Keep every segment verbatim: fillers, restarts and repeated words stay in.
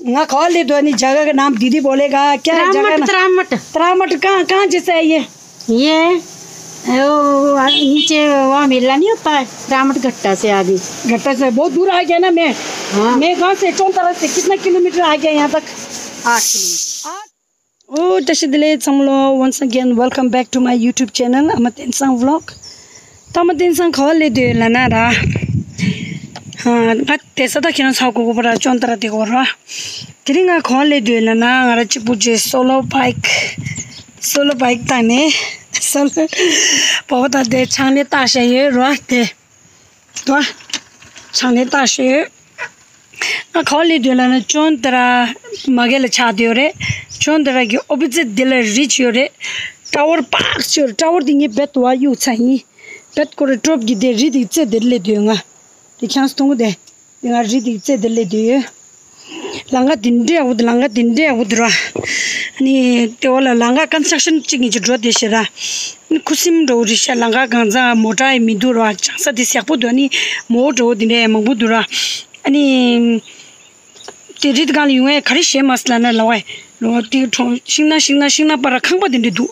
ང་ག་པར་སླེབས་འདུག་ནི། जगह का नाम दीदी बोलेगा क्या? जगह ना। तरामट। तरामट कहाँ, कहाँ जैसा है ये? ये, ओ, नीचे वहाँ मेला नहीं होता है, तरामट घट्टा से आगे। घट्टा से बहुत दूर आ गया ना मैं। हाँ। मैं गांव से चौंतरा से कितना किलोमीटर आ गया यहाँ तक? आठ किलोमीटर। ओ, तशे दिले चमलो, once again welcome back to my YouTube channel, Ama Tensang Vlog. ད་མ་བསྟན་སང་ག་པར་སླེབས་འདུག་ལབ་ན་ར། ང་དེ་ས་ད་ཁྱེད་རང་ཚོ་གོ་གོ་བ་ར། ཅོན་ཏ་ར་དེ་གོ་ར། དེ་རིང་ང་ག་པར་སླེབས་འདུག་ལབ་ན། ང་ར་གཅིག་པུ་ཅིག་སོ་ལོ་བྷའིཀ་སོ་ལོ་བྷའིཀ་བཏང་ནས། སོ་ལོ་བོ་བོ་ད་དེ་ཆང་ནས་བཏགས་བཞག་ཡོད་ར། དེ་དོ། ཆང་ནས་བཏགས་བཞག་ཡོད། ང་ག་པར་སླེབས་འདུག་ལབ་ན། ཅོན་ཏ་ར་མ་གི་ལ་ཆགས་བསྡད་ཡོད་རེད། ཅོན་ཏ་ར་གི་ཨོ་པོ་ཛིཊ་དེ་ལ་རི་ཅིག་ཡོད་རེད། ཊ་ཝར་པག་ཅིག་ཡོད་རེད། ཊ་ཝར་དེ་ངའི་བེད་དུ་བ་གཡུག་ཚར་ཡིན། བེད་ཀོ་རེ་ཊོབ་ཀྱི་དེ་རི་དེ་རྩེ་དེར་སླེབས་འདུག་ང་དེ་ཁྱང་སྟོང་གོ་དེ། དེ་ང་རི་དེ་རྩེ་དེར་སླེབས་འདུག་ཡོད། ལམ་ཁ་དེ་འདྲ་ཡག་པོ་འདུག་ལམ་ཁ་དེ་འདྲ་ཡག་པོ་འདུག་ར། ཨ་ནི་དེ་བ་ལ་ལམ་ཁ་ཀོན་སི་ཊྲག་ཤན་གཅིག་གཉིས་ཅིག་འགྲོ་བསྡད་ཤག་ར། ཨ་ནི་ཁུ་སིམ་འགྲོ་གི་རེད་ཤག་ལམ་ཁ་གང་ཚང་མོ་ཊ་ཡང་མི་འདུག་ར། བྱང་ས་དེ་ཡག་པོ་འདུག་ཨ་ནི་མོ་ཊ་འགྲོ་དེ་འདྲ་ཡང་མང་པོ་འདུག་ར། ཨ་ནི། དེ་རི་དེ་སྒང་ལ་ཡོང་ཡས་ག་རེ་བྱས་མ་སོང་ལབ་ན། ལ་བ་ལ་བ་དེ་གྲོང་ཤིང་ནགས་ཤིང་ནགས་ཤིང་ནགས་པར་ཁང་པ་དེ་འདྲ་འདུག་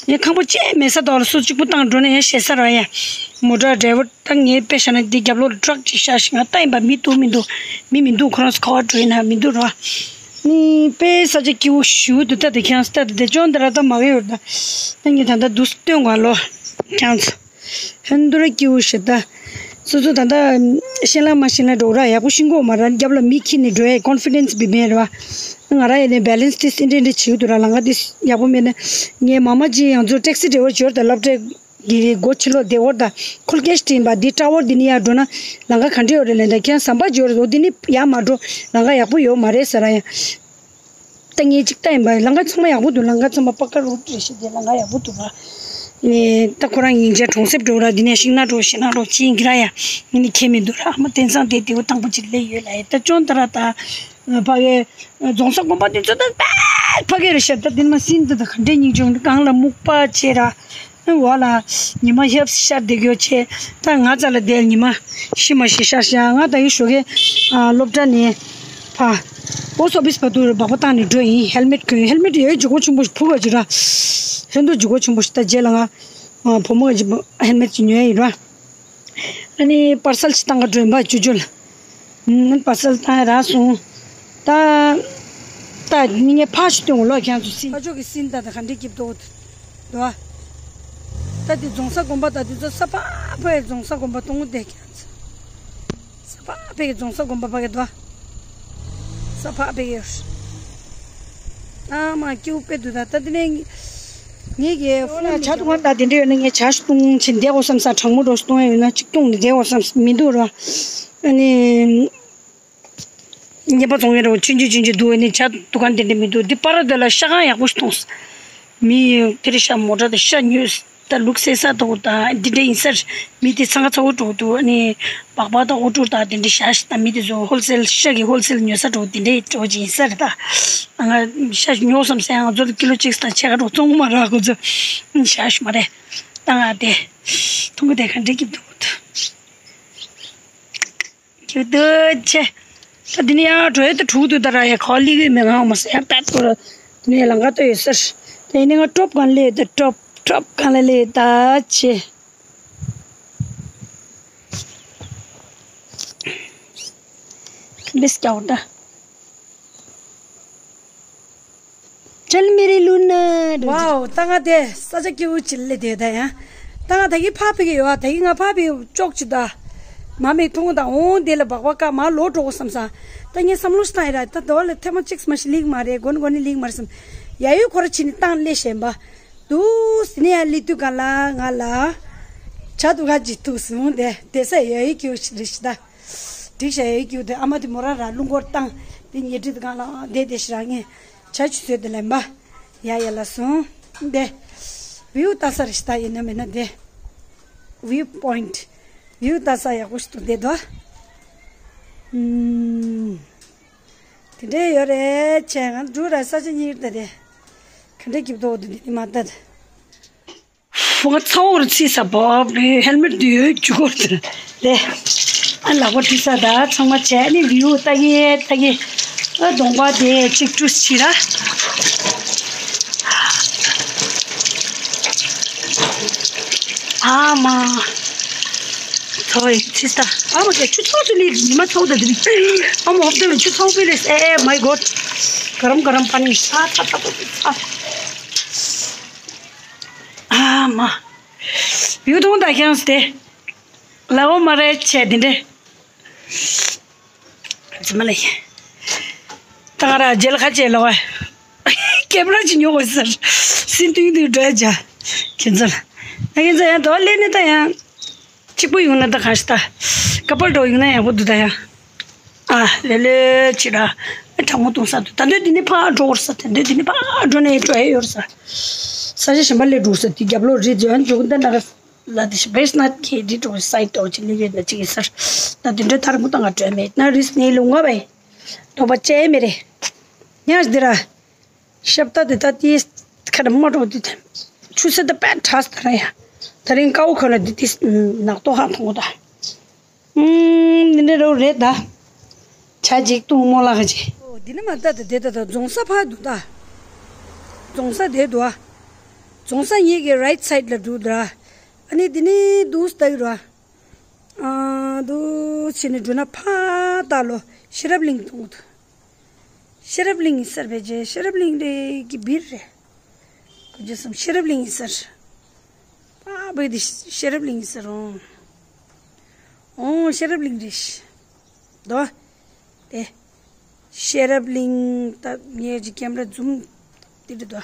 ཡང་ཁང་པ་ཅིག་མེད་ས་དག་ལ་སུ་གཅིག་པུ་བཏང་འགྲོ་ན་ཡང་ཞེད་ས་རེད་ཡ། མོ་ཊ་ཌ་རའི་ཝར་ད་ངའི་དཔེ་བཞག་ན་འདི་རྒྱབ་ལོགས་ལ་ཊྲག་ཅིག་བཞག་ཤག་ང་ལྟ་ཡིན་པ། མི་འདུག་མི་འདུག་མི་མི་འདུག་ཁོ་རང་ཚོ་ག་པར་འགྲོ་ཡིན་ན་མི་འདུག་ར། ནི་དཔེ་ས་ཆ་སྐྱིད་པོ་ཞེ་པོ་འདུག་ད་དེ་ཁྱེད་རང་ཚོ་ལྟ། དེ་ཅོན་ཏ་ར་ད་མ་གི་ཡོད་ད། ད་ངས་ད་ལྟ་འདུག་སྟོན་ག་ལོ་ཁྱེད་རང་ཚོ། ཧན་དུ་ར་སྐྱིད་པོ་ཞེ་ད། སོ་སོ་ད་ལྟ་ཤེས་ལ་མ་ཤེས་ལ་འགྲོ་ར། ཡག་པོ་ཤེས་གོ་མ་ར། རྒྱབ་ལ་མི་འཁྱེར་ནས་འགྲོ་ཡ་ཀོན་ཕི་ཌེན་སི་བི་མེད་ར་བ། ང་ར་ཡ་ནས་བེ་ལེན་སི་དེ་སེ་འདྲེ་འདྲེ་བྱེད་འདུག་ར། ལམ་ཁ་དེ་ཡག་པོ་མེད་ན། ངའི་མ་མ་ཅིག་ཡང་ཚོ་ཊེག་སི་ཌ་རའི་ཝར་འབྱོར་ད་སློབ་གྲྭའི་གི་སྒོ་ཕྱི་ལོགས་བདེ་བར་ད་ཁོལ་སྐད་ཞིག་དྲན་པ། འདི་ཊ་ཝར་འདི་ནས་ཡར་འགྲོ་ན་ལམ་ཁ་ག་འདྲ་ཡོད་རེད་ལབ་ད། ཁྱེད་རང་ཟམ་པ་འབྱོར་འོ་འདི་ནས་ཡར་མ་འགྲོ། ལམ་ཁ་ཡག་པོ་ཡོད་མ་རེད་ཟེར་ར་ཡ། ད་ངས་ཅིག་ལྟ་ཡིན་པ། ལམ་ཁ་ཚང་མ་ཡག་པོ་འདུག་ལམ་ཁ་ཚང་མ་པ་ཀ་རོཌ་རེད་ཤག་དེ་ལམ་ཁ་ཡག་པོ་འདུག་ག་ནས་ད་ཁོ་རང་ཉིན་བྱེད་གྲོང་གསེབ་འགྲོ་ར། འདི་ནས་ཤིང་ནགས་འགྲོ་ཤིང་ནགས་འགྲོ་བྱེད་ཡིན་གྱི་ར་ཡ། ངས་ནི་ཁྱེད་མི་འདུག་ར། ཨ་མ་དེང་སང་དེ་དེའུ་དང་པོ་ཅིག་སླེབས་ཡོད་ལ་ཡ། ད་ཅོན་ཏ་ར་ད་ཕ་གི་རྫོང་ས་དགོན་པ་དེ་ཚོ་ད་དཔེ་ཕ་གི་རེད་ཤག་ད་དེ་མ་སྲིན་ད་ད་ག་འདྲའི་སྙིང་རྗེ་འདུག་གང་ལ་སྨུག་པ་བྱས་ར། འོ་ལ། ཉི་མ་ཧེབ་ཤར་བསྡད་ཡོད་ཆེ། ད་ང་རྩ་ལ་བསྡད་ཉི་མ་ཤི་མ་ཤི་ཤར་ཤག་ང་ད་ཡུལ་ཞོགས་ཀས་སློབ་གྲྭ་ནས་ཕ། པོ་སི་ཊི་ཨོ་ཕི་སི་བར་དུ་སྦག་སྦག་བཏང་ནས་འགྲོ་ཡིན། ཧེལ་མེཊ་གོན། ཧེལ་མེཊ་ཡོད་ལྗིད་ཁོག་ཆེན་པོ་ཕུ་ག་ཅིག་ར། ཧན་དུ་ལྗིད་ཁོག་ཆེན་པོ་ཞིག་ད་རྗེས་ལ་ང་བུ་མོ་ག་ཅིག་ཧེལ་མེཊ་ཅིག་ཉོ་ཡ་ཡིན་ར། ཨ་ནི་པར་སལ་ཅིག་བཏང་ག་འགྲོ་ཡིན་པ་ཅུ་ཅུ་ལ། ཨུམ། པར་སལ་བཏང་ཡ་རག་སོང་། ད། ད་ངས་ཕར་ཞིག་སྟོན་གོ་ལོ་ཁྱེད་ཚོ་སྲིན། ཕ་ཕྱོགས་ཀྱི་སྲིན་ད་ད་ག་འདྲས་སྐྱིད་པོ་འདུག་ད་དེ་རྫོང་ས་དགོན་པ་ད་དེ་ཚོ་ས་ཕག་ཕ་ཡི་རྫོང་ས་དགོན་པ་གཏོང་གོ་བསྡད་ཁྱེད་ཚོ། ས་ཕག་ཕ་གི་རྫོང་ས་དགོན་པ་ཕ་གི་འདུག་ས་ཕག་ཕ་གི། ཨ་མ་སྐྱིད་པོ་དཔེ་འདུག་ད་ད་དེ་ནས། ངེད་ཀྱི་ཕོ་ལ་ཇ་འཐུང་བ་ད་དེ་འདྲ་ཡོད་ན་ངས་ཇ་ཞིག་བཏུང་བྱས་བསྡད་དགོས་བསམ་ས། གྲང་མོ་འདྲ་ཞིག་བཏུང་ཡ་ཡོད་ན་གཅིག་བཏུང་ནས་བསྡད་དགོས་བསམ་ས་མི་འདུག་ར། ཨ་ནི། ཉེས་པ་བཙོང་ཡ་འདྲ་བོ་ཆུང་ཆུང་ཆུང་ཆུང་འདུག་ཨ་ནི་ཇ་འཐུང་མཁན་དེ་འདྲ་མི་འདུག་འདི་པར་དེ་ལ་ཤ་ཁང་ཡག་པོ་ཞིག་མཐོང་སོང་། མི་དེ་རེ་ཤ་མོ་ཊ་དེ་ཤ་ཉོས་ད་ལུག་བསད་ས་འདྲ་བོ་དང་འདི་འདྲ་ཡིན་ས་རེད། མི་དེ་འཚང་ཁ་ཚ་བོ་འདྲ་བོ་འདུག་ཨ་ནི་སྦག་སྦག་དང་ཨོ་ཀྲུག་དང་དེ་འདྲ་བཞག་ཤག་ད་མི་དེ་ཚོ་ཧོལ་སེལ་ཤ་གི་ཧོལ་སེལ་ཉོ་ས་འདྲ་བོ་དེ་འདྲ་འདྲ་བོ་ཅིག་ཡིན་ས་རེད། ད་ང་ཤ་ཉོ་བསམ་སའི་ང་ཚོ་ལ་ཀི་ལོ་གཅིག་དང་ཕྱེད་ཀ་འདྲ་བོ་བཙོང་གི་མ་རེད། ཁོ་ཚོ་བཞག་ཤག་མ་རེད། ད་ང་དེ་འཐུང་གི་དེ་ག་འདྲ་སྐྱིད་འདུག་ཁྱོད་འདི་ཆེ། ད་འདི་ནས་ཡང་འགྲོ་ཡ་ད་དྲུག་འདུག་ད་ར་ཡ་ཁ་ལི་གི་མེ་ངང་མ་ཟེར་ཡ་པད་པོ་ར། འདི་ནས་ལམ་ཁ་ལྟོས་ཡོད་ཟེར། ད་ཡིན་ནའི་ང་ཀྲོབ་གང་ལས་ད་ཀྲོབ་ཀྲོབ་གང་ལས་ལས་ད་ཆེ། ཁ་འདྲེ་སྐྱ་བོ་ད། चल मेरे लूना। ཝའོ། ད་ང་དེ་ས་ཆ་སྐྱིད་པོ་ཅིག་སླེབས་དེ་ད་ཡང་། ད་ང་ད་གིན་ཕར་ཕེབས་ཀྱི་ཡོད་ཨ། ད་གིན་ང་ཕར་ཕེབས་ཀྱི་ཅོག་ཅིག་ད། མ་མེད་མཐོང་གི་ད་འོང་དེ་ལ་སྦག་སྦག་ཀ་མ་ལོག་འགྲོ་གོ་བསམ་ས། ད་ངས་བསམ་བློ་ཞིག་བཏང་ཡིན་ར། ད་དོ་ལ་ཐེངས་མ་གཅིག་མ་ཞིག་ལིག་མ་རེད། དགོན་དགོན་ནི་ལིག་མ་རེད་བསམ། ཡ་ཡོད་ཁོ་ར་ཕྱི་ནས་བཏང་སླེབས་བཞིན་པ། དུས་ནས་ཡང་སླེབས་དུས་ག་ལ་ང་ལ། ཇ་འཐུང་ག་ཅིག་འཐུང་སོང་དེ་དེ་ས་ཡ་ཡོད་སྐྱིད་པོ་ཞིག་རེད་ཤག་ད། སྒྲིག་བྱས་ཡོད་རྒྱུ་དེ་ཨ་མ་དེ་མོ་རང་རང་རླུང་འཁོར་བཏང་། དེ་ཉལ་ཁྲི་སྒང་ལ་བསྡད་དེ་ཤི་རང་ངས་ཇ་ཅིག་བཟོས་ཏེ་ལེན་པ། ཡ་ཡ་ལ་སོང་། དེ་བིའུ་ལྟ་ས་རེད་ཤག་ད་ཡིན་ན་མིན་ན་དེ་བིའུ་པོའིནཊ། བིའུ་ལྟ་ས་ཡག་པོ་ཞིག་ཏུ་བསྡད་འདུག་ཨུམ། དེ་འདྲས་ཡོད་རེད་ཆེ། ང་འགྲོ་ར་ས་ཆ་གཉིས་ད་དེ་ག་འདྲས་སྐྱིད་པོ་འདུག་དེ་མ་ལྟ། ཕོ་ཁ་ཚ་བོར་ཚིག་ས་བབ་རེད། ཧེལ་མེཊ་དུ་ཡོད་རྒྱུ་སྐོར་དེར་ལས། ཨ་ལག་པ་དུ་ས་ད་ཚང་མ་བྱས་ནི་བིའུ་ལྟ་གི་ལྟ་གི། ད་གདོང་པ་དེ་གཅིག་བཀྲུས་ཕྱིས་ར། ཨ་མ། ཚོ་ཡི་ཚིས་ད། ཨ་མ་ག་ཆུ་ཚོགས་ཚུ་ལི་མི་མ་ཚོགས་ད་དུ་བི། ཨ་མ་ཧོབ་ད་བི་ཆུ་ཚོགས་བི་ལེ་ཨེ་ཨེ་མའི་གོད། ག་རམ་ག་རམ་པ་ནི་ཚ་ཚ་ཚ་ཚ་ཚ། ཨ་མ། བིའུ་དུང་ད་ཁྱངས་ཏེ། ལའོ་མ་རེ་ཆེ་དེ་འདྲེ། ཙི་མ་ལ་ཡིན། ད་ང་ར་རྗེས་ལ་ཁ་ཆེ་ལོག་བས། ཀེམ་ར་ཅི་ཉོ་དགོས་ཟེར། སིན་ཏུང་ཏུང་འགྲོ་ཡ་ཇ། ཁྱེད་ཚོ་ལ། ད་ཁྱེད་ཚོ་ཡང་དོ་ལེ་ནི་ད་ཡང་། གཅིག་པུ་ཡོང་ན་ད་གང་ཞིག་ད། ཀ་པལ་འགྲོ་ཡོང་ན་ཡག་པོ་འདུག་ད་ཡང་། ཨ་ལེ་ལེ་ཅི་ར། ཨ་གྲང་མོ་གཏོང་ས་འདུག་ད་འདོད་འདི་ནི་ཕར་འགྲོ་བར་ས་དེ་འདོད་འདི་ནི་ཕར་འགྲོ་ནས་འགྲོ་ཡ་ཡོད་ས། ས་ཆ་གཞན་པ་ལས་འགྲོ་ས་དེ་རྒྱབ་ལོག་རི་ཇོན་འཇུག་འདི་ན་ག་ལ་དེ་ཤི་བེས་ན་ཁེ་དི་འགྲོ་སའི་ཏོ་ཅི་ལི་ཡོད་ན་ཅི་གི་སར། ད་དེ་འདྲ་ཐར་མོ་ད་ང་འགྲོ་མེད་ན་རིས་ནི་ལུང་བ་བས། དོ་པ་ཅེ་མེ་རེ། ཉར་འདི་ར། ཤབ་ཏ་དེ་ད་ཏིས་ཁ་ན་མ་འགྲོ་དེ་དེ། ཆུ་སེ་ད་པད་ཁྲ་སྟ་ར་ཡ། ད་རིང་ཀའུ་ཁ་ན་དེ་ཏིས་ནག་ཏོ་ཧ་ཐོང་གོ་ད། ཨུམ། འདི་འདྲ་རོ་རེད་ད། ཆ་ཅིག་ཏུ་མོ་ལ་ཁ་ཅིག་འདི་ནི་མ་ད་དེ་དེ་ད་ད་རྫོང་ས་ཕ་འདུག་ད། རྫོང་ས་དེ་འདུག་ཨ། རྫོང་ས་ཉིད་ཀྱི་རའིཊ་སའིཌ་ལ་འདུག་ད། ཨ་ནི་དེ་ནི་འདུག་སྟག་ར། ཨ་འདུག་ཕྱི་ནས་འགྲོ་ན་ཕ་ད་ལོ་ཤེས་རབ་གླིང་མཐོང་གོ་ད། ཤེས་རབ་གླིང་ཡིན་ས་རེད་པས་ཅེ། ཤེས་རབ་གླིང་རེད་ཀྱི་བིར་རེད། ཀུ་ཅི་སམ་ཤེས་རབ་གླིང་ཡིན་ས་རེད། པ་བོད་དེ་ཤེས་རབ་གླིང་ཡིན་ས་རེད་འོང་། འོང་ཤེས་རབ་གླིང་རེད། དོ། དེ། ཤེས་རབ་གླིང་ད་ངས་ཀྱི་ཀེམ་ར་ཛུམ་དེ་རེད་དོ།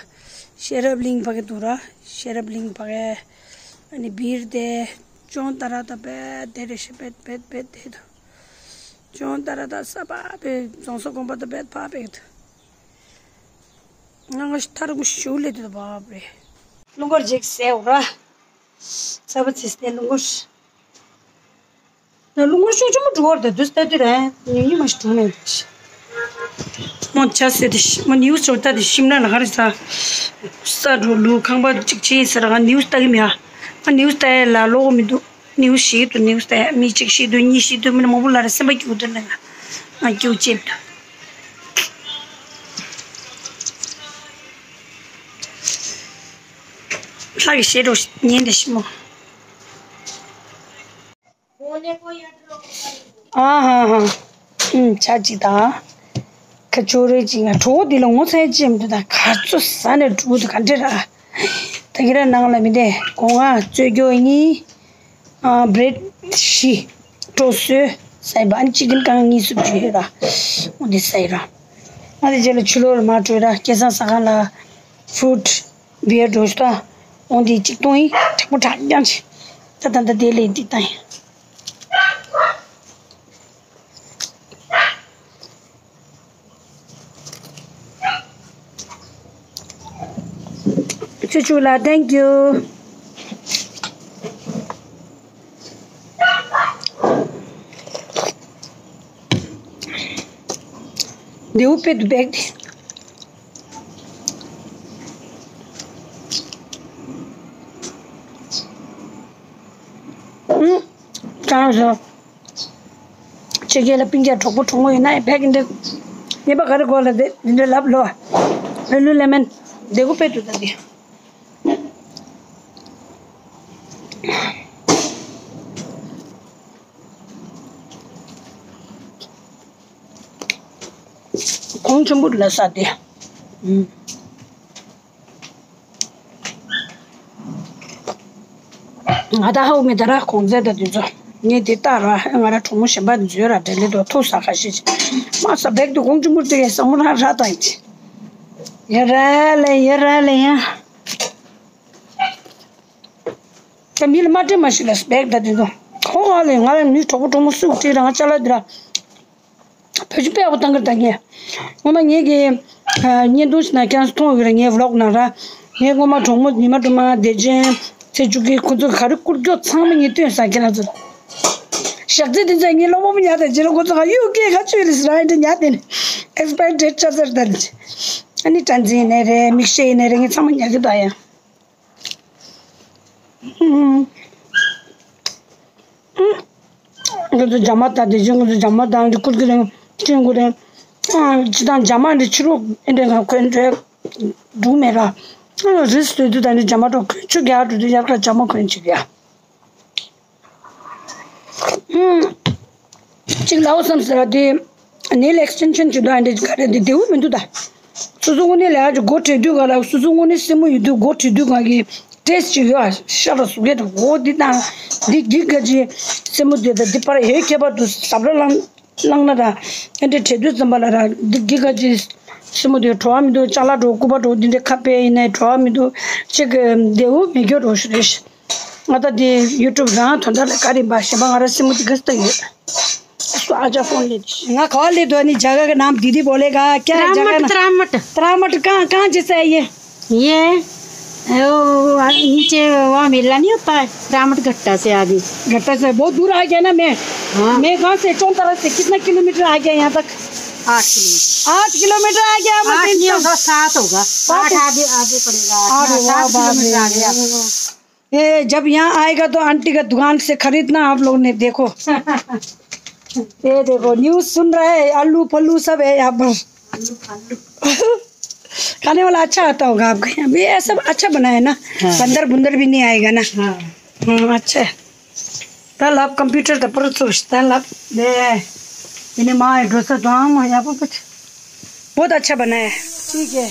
ཤེས་རབ་གླིང་ཕ་གི་འདུག་ར། ཤེས་རབ་གླིང་ཕ་གི། ཨ་ནི་བིར་དེ། ཅོང་ཏ་ར་ད་བེད་དེ་རེད་ཤེས་བེད་བེད་བེད་དེ་འདུག་ཅོང་ཏ་ར་ད་ས་པ་པའི་རྫོང་ས་དགོན་པ་ད་བེད་ཕ་བེད་དུ། ང་ང་ཐར་གུ་ཞུ་ལེ་དུ་བབ་རེད། ལུང་སྐོར་ཅིག་ཟེར་བ་ར། ས་པ་ཚིས་ཏེ་ལུང་སྐོར། ད་ལུང་སྐོར་ཤོག་ཆུ་མོ་འགྲོ་བར་ད་དུས་ལྟ་དུས་རེད། ཉི་མ་ཞིག་གྲོངས་ནས་འདུག་མོ་ཆ་སེ་དེ་མོ་ནིའུ་སི་ཆོག་ལྟ་དེ་ཤིམ་ལ་ན་ག་རེ་ས། ས་འགྲོ་ལུ་ཁང་པ་གཅིག་ཆེ་ས་ར་ང་ནིའུ་སི་ལྟ་གི་མེད་ཨ། ང་ནིའུ་སི་ལྟ་ཡ་ལ་ལོག་མི་འདུག་ནིའུ་སི་ཤེས་འདུག་ནིའུ་སི་ལྟ་ཡ་མི་གཅིག་ཤེས་འདུག་གཉིས་ཤེས་འདུག་མི་ནི་མང་པོ་ལ་རེ་སེམས་པ་སྐྱིད་འདུག་ལ་ང་སྐྱིད་ཅེས་འདུག་ལྷ་གི་ཞེ་འགྲོ་ཉན་དེ་ཤི་མོ། ཨ་ཧ་ཧ། ཨུམ་ཆ་ཅིག་དང་། ཁ་ཅོ་རེ་ཅིག་ང་གྲོགས་འདི་ལ་ངོ་ཚ་ཡ་ཅི་ཡང་མི་འདུག་ད་ག་ཚོད་ཟ་ནས་འགྲོ་འདུག་ག་འདྲེ་ར། ད་གི་ར་ནང་ལ་མི་འདེ་སྒོ་ང་རྩོད་རྒྱོ་གཉིས། ཨ་བྲེད་བཞི། གྲོ་སོ། ཟ་ཡི་བ་ཨན་ཅི་ཀིན་ཀང་གཉིས་སུ་བརྗོད་ཡོད་ར། འོ་འདི་ཟ་ཡི་ར། ང་དེ་རྗེས་ལ་ཆུ་ལོར་མ་བྲོས་ར་སྐལ་བཟང་ཟ་ཁང་ལ། ཕུད། བེར་འགྲོ་ཤུ་ད། འོང་དེ་གཅིག་གཏོང་ཡིན་དྲག་པོ་དྲག་རྐྱང་ཆེ། ད་ད་ད་དེ་ལས་འདི་ད་ཡིན། ཆུ་ཆུ་ལ་thank you། ལེའུ་དཔེ་འདུག་པས་ཏེ། ཨུམ། ཀྲང་ཟོ། ཁྱེད་ཀྱི་ལ་སྤུན་ཀྱག་གྲོགས་པོ་གྲོགས་མོ་ཡོད་ན་ཡང་བས་ཀྱི་འདི། ངེས་པ་ག་རེ་དགོས་ལ་འདི་འདི་འདྲ་ལབ་ལོ། ལུ་ལུ་ལེ་མན། ལེའུ་དཔེ་འདུག་ད་འདི། གོང་ཆེན་པོ་ལ་ས་དེ། ང་ད་ཧའུ་མི་ད་ར་གོང་ཚད་ད་དུས་ཚོད་ངས་དེ་ལྟ་ར་ང་ར་གྲོགས་མོ་གཞན་པ་འཛུལ་ར་འདྲ་ལེ་དོ་ཐུག་ས་ཁ་ཤས་ཤིག་མ་ས་བེག་དུ་གོང་ཆེན་པོ་དེ་ས་མོ་ར་ར་ད་ཡིན་ཡ་ར་ལེ་ཡ་ར་ལེ་ཡ། ད་མི་ལ་མ་སྤྲད་མ་ཤི་ལ་སྦེག་ད་དེ་ཚོ་ཧོ་ཧ་ལེ་ང་ལ་མི་གྲོགས་པོ་གྲོགས་མོ་སུ་ཁྲིད་རང་ཅ་ལག་འདི་ར་བོད་ཆུ་དཔེ་ཡག་པོ་བཏང་གི་རེད་ད་ངས་སྔོན་མ་ངས་ཀྱི་བརྙན་ཐུང་ཞིག་ན་ཁྱེད་རང་ཚོ་མཐོང་ཡོད་ཀྱི་རེད་ངའི་ཝི་ལོག་ནང་ར་ངས་སྔོན་མ་གྲོགས་མོ་ཉི་མ་སྒྲོལ་མ་བདེ་ཆེན་ཚེ་བཅུ་གི་ཁོ་ཚོ་ག་རེ་བསྐུར་རྒྱུ་ཚང་མ་ངས་སྟོན་ས་ཁྱེད་རང་ཚོ་ཞག་ཚེ་དེ་ཚོ་ངའི་སློབ་མ་མོ་ཉར་དང་རྗེས་ལ་ཁོ་ཚོ་ག་ཡོད་སྐད་ག་ཆོད་ལས་ར་ཨེ་འདྲ་ཉར་དེ་ནས་ཨེག་སི་པའི་ཌེ་ཊི་ཆ་ཚར་ད་ལས་ཨ་ནི་དྲ་འཛིན་ཡིན་ནའི་རེད་མིག་ཤེལ་ཡིན་ནའི་རེད་ངས་ཚང་མ་ཉར་གི་འདུག་ཡ། ང་ཚོ་ཇ་མ་ད་དེ་བཞིན་ང་ཚོ་ཇ་མ་དང་འདི་ཁུར་གི་རིང་ཁྲིན་གུ་རིང་ ཅི་དང་ཇ་མ་འདི་ཕྱི་རུ་ཨེ་འདྲ་གང་གོན་འདྲ་འདུག་མེད་ར། རིས་སྟོད་དུ་དང་འདི་ཇ་མ་འགྲོ་གོན་ཆུ་རྒྱག་འགྲོ་དུས་ཡར་ཁ་ཇ་མ་གོན་ཅིག་ཡ། ཧུམ། གཅིག་ལའོ་བསམ་ཟེར་བ་དེ། ནེལ་ཨེག་སི་ཊེན་ཤན་བྱེད་དུས་ཨ་འདྲ་ག་རེ་དེ་བདེ་བོ་མི་འདུག་ད། སོ་སོ་དངོས་གནས་ལས་ཀ་ཅིག་སྒོ་བྲལ་དུས་ག་ལ་སོ་སོ་དངོས་གནས་སེན་མོ་ཡོད་དུས་སྒོ་བྲལ་དུས་ག་གི་ཊེ་སི་ཊི་ཅིག་ཡོད་ཨ། ཤ་ར་ཟུག་གེ་འདུག་འོ་འདི་དང་འདི་གི་ག་ཅི་སེན་མོ་དེ་དང་འདི་བར་ཧེ་ཁྱད་པར་དུ་ཟབ་ར་ལངས་ལངས་ན་ད། ཨ་འདྲ་བྲལ་དུས་ཙམ་པ་ལ་ར་འདི་གི་ག་ཅི་སེན་མོ་དེ་བྲོ་བ་མི་འདུག་ཅ་ལག་འགྲོ་སྐུད་པ་འགྲོ་འདི་འདྲ་ཁ་པེ་ཡིན་ནའི་བྲོ་བ་མི་འདུག་ཅིག་གི་བདེ་བོ་མི་འགྱུར་རོ་ཞུ་རེ་ཤི། ང་ད་དེ་ཡུ་ཊུབ་རང་དོན་དག་ལ་ག་རེ་འབའ་ཞེས་པ་ང་ར་སེན་མོ་དེ་ག་སྟ་ཡོད། ང་ག་ལེ་དོ་ནི་ཇ་ག་གི་ནམ་དི་དི་བོ་ལེ་ག་ཀྱ་ཇ་ག་ན་ཏྲ་མ་ཏྲ་མ་ཏྲ་མ་ཏྲ་གང་གང་ཅི་ས་ཡེ། ये वो नीचे वहाँ मेला नहीं होता है, रामट घट्टा से आगे। घट्टा से बहुत दूर आ गया ना मैं। हाँ। मैं कहाँ से चौंतरा से कितना किलोमीटर आ गया यहाँ तक? आठ किलोमीटर। आठ किलोमीटर आ गया। आठ नहीं होगा, सात होगा। सात आठ आगे आगे पड़ेगा। अरे वाह, सात किलोमीटर आ गया। ये जब यहाँ आएगा तो आंटी का दुकान से खरीदना आप लोग ने। देखो, ये देखो, न्यूज़ सुन रहा है, आलू पल्लू सब है यहाँ पर। खाने वाला अच्छा आता होगा आपके यहाँ भी। ये सब अच्छा बना है ना? हाँ। बंदर बुंदर भी नहीं आएगा ना? हाँ। हाँ, अच्छा है। तल आप कंप्यूटर तो पर सोचता है आप। दे, इन्हें माँ डोसा तो हम यहाँ पर कुछ बहुत अच्छा बना है। ठीक है।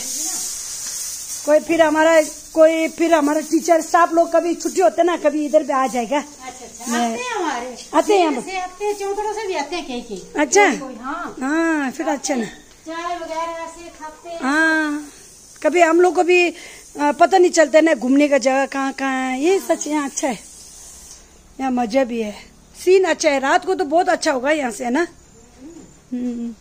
कोई फिर हमारा कोई फिर हमारा टीचर स्टाफ लोग कभी छुट्टी होते ना, कभी इधर भी आ जाएगा। अच्छा, अच्छा। आते हैं हमारे। आते हैं हम। से आते हैं, चौंतरों से भी आते हैं कहीं कहीं। अच्छा। कोई, हाँ। हाँ, फिर अच्छा ना। चाय वगैरह से खाते हैं। हाँ। कभी हम लोग को भी पता नहीं चलता ना, घूमने का जगह कहाँ कहाँ है। ये सच यहाँ अच्छा है। यहाँ मजा भी है। सीन अच्छा है। रात को तो बहुत अच्छा होगा यहाँ से, है ना? हम्म।